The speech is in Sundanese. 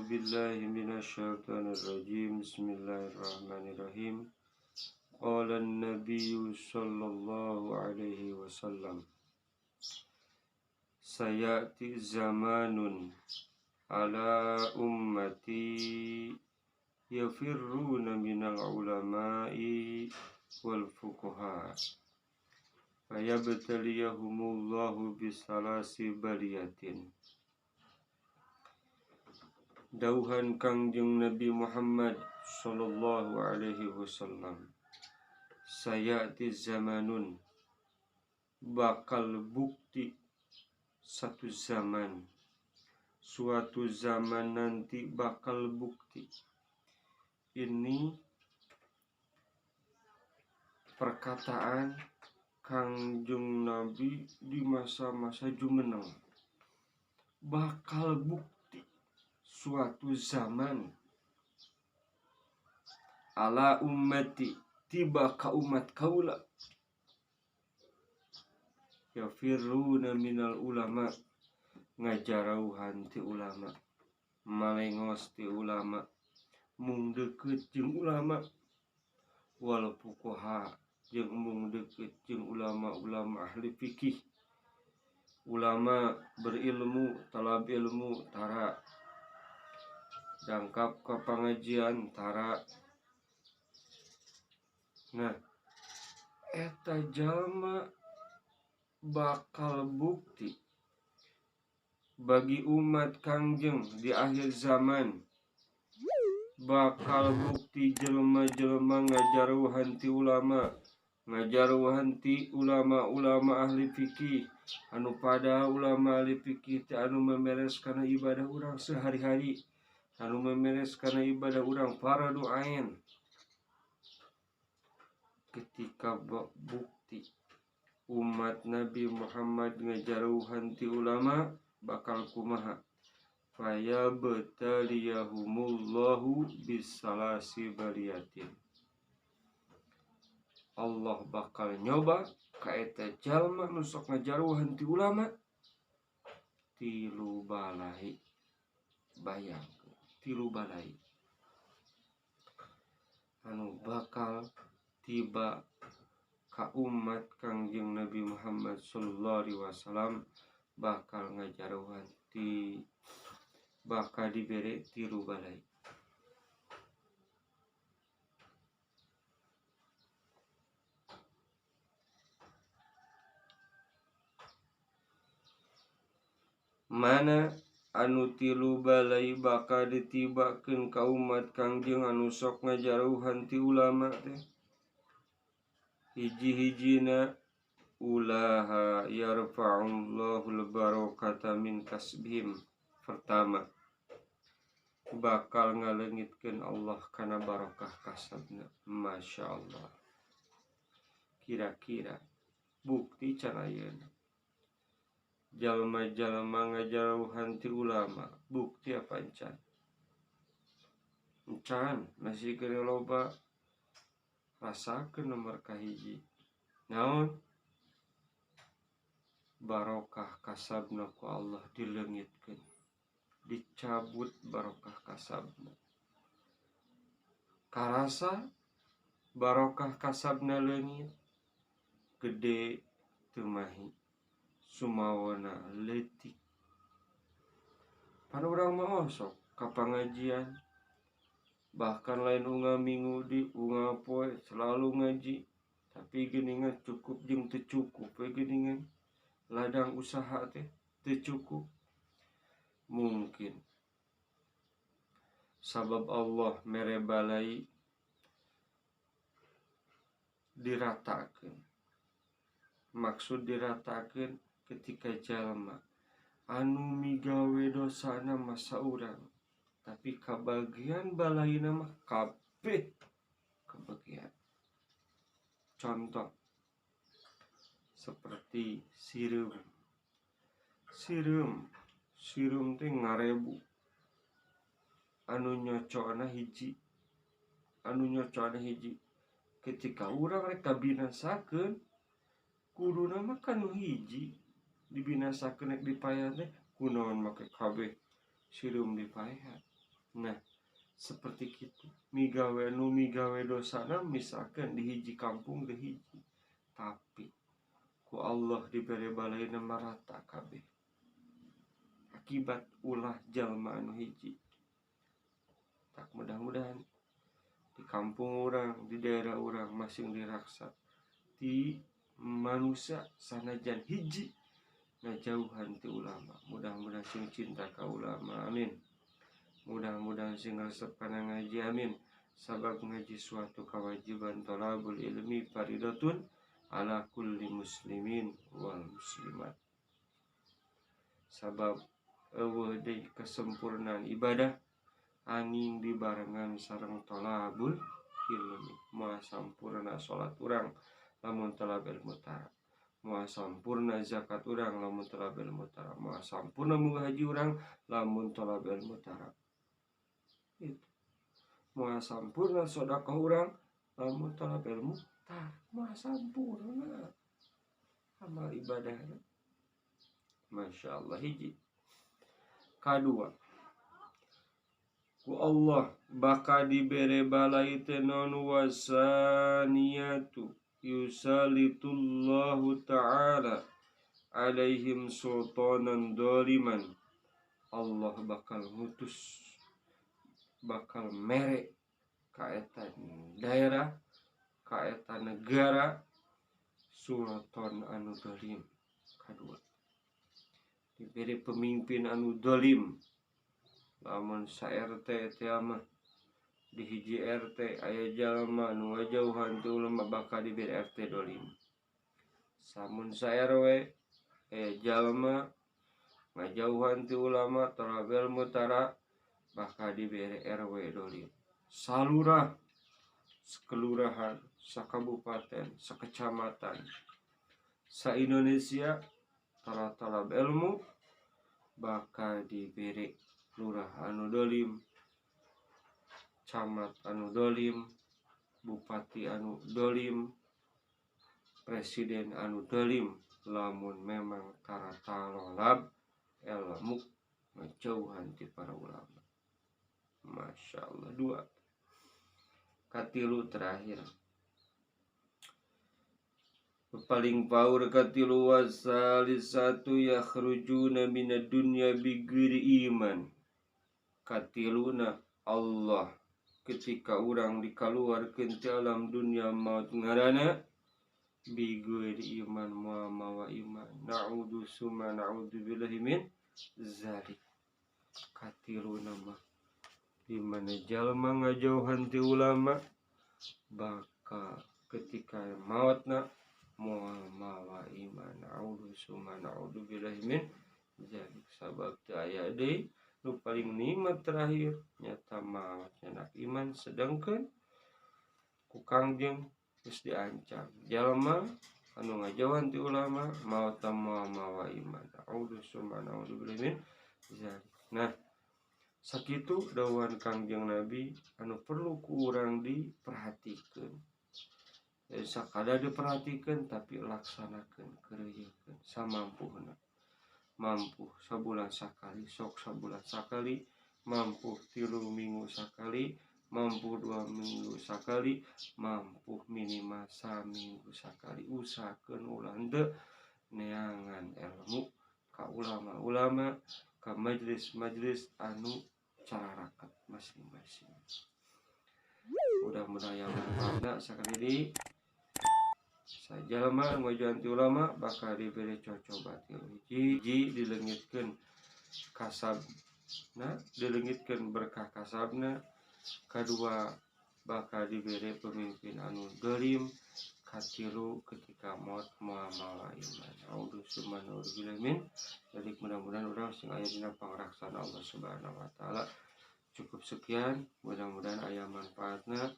A'udzu billahi minasyaitonir rajim. Bismillahirrahmanirrahim. Qala an-nabiy sallallahu alaihi wasallam, sayati zamanun ala ummati yafirruna minal ulama'i wal fuqaha fayabtaliyahumullahu bisalasi baliyatin. Dauhan Kangjeng Nabi Muhammad sallallahu alaihi wasallam, sayati zamanun, bakal bukti satu zaman, suatu zaman nanti bakal bukti. Ini perkataan Kangjeng Nabi di masa-masa jumeneng. Bakal bukti suatu zaman ala ummati, tiba ka umat kaula, yafirruna minal ulama, ngajarauhan ti ulama, malengos ti ulama, mung deukeut jeung ulama, wal fuqaha, jeung mung deukeut jeung ulama-ulama ahli fikih, ulama berilmu, talab ilmu tara, dangkap ke pengajian tara. Nah, eta jalma bakal bukti bagi umat Kangjeng di akhir zaman, bakal bukti jelema-jelema ngajaruhan ti ulama, ngajaruhan ti ulama-ulama ahli fikih, anu pada ulama ahli fikih teh anu memeres kana ibadah urang sehari-hari, anu memeres kana ibadah urang fardu ain. Ketika bukti umat Nabi Muhammad ngajaruhan ti ulama, bakal kumaha? Fayabtaliyahumullahu bisalasi baliyatin. Allah bakal nyoba ka eta jalma nu sok ngajaruhan ti ulama tilu balai. Bayangkeun tilu balai anu bakal tiba ka umat Kangjeng Nabi Muhammad sallallahu alaihi wasallam, bakal ngajaruhan ti, bakal dibere tilu balai. Mana anu tilu balai bakal ditibakeun ka umat Kangjeng anu sok ngajaruhan ti ulama teh? Hiji-hijina ulaha yarfa'ullahul barakata min kasbihim. Pertama, bakal ngaleungitkeun Allah kana barokah kasabna. Masya Allah. Kira-kira bukti can ayeuna jalma-jalma ngajaruhan ti ulama, bukti apa encan? Encan, masih kena loba. Rasakeun nomor kahiji. Naon? Barokah kasabna ku Allah dileungitkeun. Dicabut barokah kasabna. Karasa barokah kasabna leungit, gede teu mahi, sumawana leutik. Pan urang mah osok ka pangajian, bahkan lain unggal minggu di unggal poe selalu ngaji, tapi geuningan cukup jeung teu cukup we geuningan. Ladang usaha teh teu cukup. Mungkin sabab Allah mere balai diratakeun. Maksud diratakeun ketika jalma anu migawe dosana masa urang, tapi kabagian balaina mah kabeh kabagian. Contoh seperti sireum. Sireum, sireum teh ngarebu. Anu nyocona hiji, anu nyocona hiji. Ketika urang rek kabinasakeun, kuduna mah kanu hiji dibinasakeun rek dipaehan teh kunaon make kabeh sireum dipaehan. Nah, seperti kitu migawe, nu migawe dosana misalkan di hiji kampung di hiji, tapi ku Allah dibere balaina marata kabeh akibat ulah jalma anu hiji. Tak mudah-mudahan di kampung urang, di daerah urang masing diraksa di manusia sanajan hiji ngajauhan ti ulama. Mudah-mudahan sing cinta ka ulama, amin. Mudah-mudahan sing resep kana ngaji, amin. Sabab ngaji suatu kewajiban, tolabul ilmi faridatun ala kulli muslimin wal muslimat. Sabab euweuh deui kesempurnaan ibadah angin dibarengan sareng tolabul ilmi. Moal sampurna salat urang lamun tolab ilmu tara, moal sampurna zakat urang lamun tolab ilmu tara, moal sampurna munggah haji urang lamun tolab ilmu tara. Itu moal sampurna sedekah urang lamun tolab ilmu tara, moal sampurna amal ibadahna. Masya Allah. Hiji, kadua, ku Allah bakal dibere balai teh non? Wasaniyatu yusalitullahu ta'ala alaihim sultanan doliman. Allah bakal ngutus, bakal mere ka eta daerah, ka eta negara sultan anu dolim. Kadua, diberi pemimpin anu dolim. Lamun sa RT teh mah, di hiji RT aya jalma nu ngajauhan ti ulama, bakal diberi RT dolim. Samun sa RW aya jalma ngajauhan ti ulama, tolab ilmu tara, bakal diberi RW dolim. Salurah, sekelurahan, sakabupaten, sekecamatan, sa Indonesia tara tolab ilmu, bakal diberi lurah anu dolim, camat anu dolim, bupati anu dolim, presiden anu dolim, lamun memang tara talolab ilmu, ngejauhan ti para ulama. Masya Allah. Dua, katilu, terakhir, paling paur katilu, wasalisatu yakhrujuna minad dunya bighairi iman. Katiluna, Allah ketika orang dikaluarkeun ti alam dunia maut ngaranna bighairi iman, moal mawa iman. Na'udzu summa na'udzu billahi min zalik. Katiluna mah di mana jalma ngajauhan ti ulama bakal ketika mautna moal mawa iman. Na'udzu summa na'udzu billahi min zalik. Sabab teu aya deui nu paling nikmat terakhir nyata maut nyanak iman, sedangkan ku Kangjeng geus diancam jalma anu ngajauhan ti ulama maut moal mawa iman. Na'udzu summa na'udzu billahi min zalik. Nah, sakitu dawuhan Kangjeng Nabi anu perlu ku urang diperhatikeun. Ya, sakada diperhatikan tapi laksanakan, kerjakan samampuhna. Mampu sabulan sakali, sok sabulan sakali. Mampu 3 minggu sakali, mampu 2 minggu sakali, mampu minimal saminggu sakali, usahakeun ulah henteu neangan ilmu ka ulama-ulama, ka majelis-majelis anu cararaket masing-masing. Mudah-mudahan yang manfaatna. Sakali deui, sajalma ngajauhan ti ulama bakal diberi cocoba tilu. Hiji, dileungitkeun kasabna, dileungitkeun berkah kasabna. Kadua, bakal diberi pemimpin anu dolim. Katilu, ketika maut moal mawa iman. A'udzu summa na'udzu billahi min dzalik. Mudah-mudahan urang sing aya dina pangraksana Allah Subhanahu wa taala. Cukup sekian, mudah-mudahan aya manfaatna.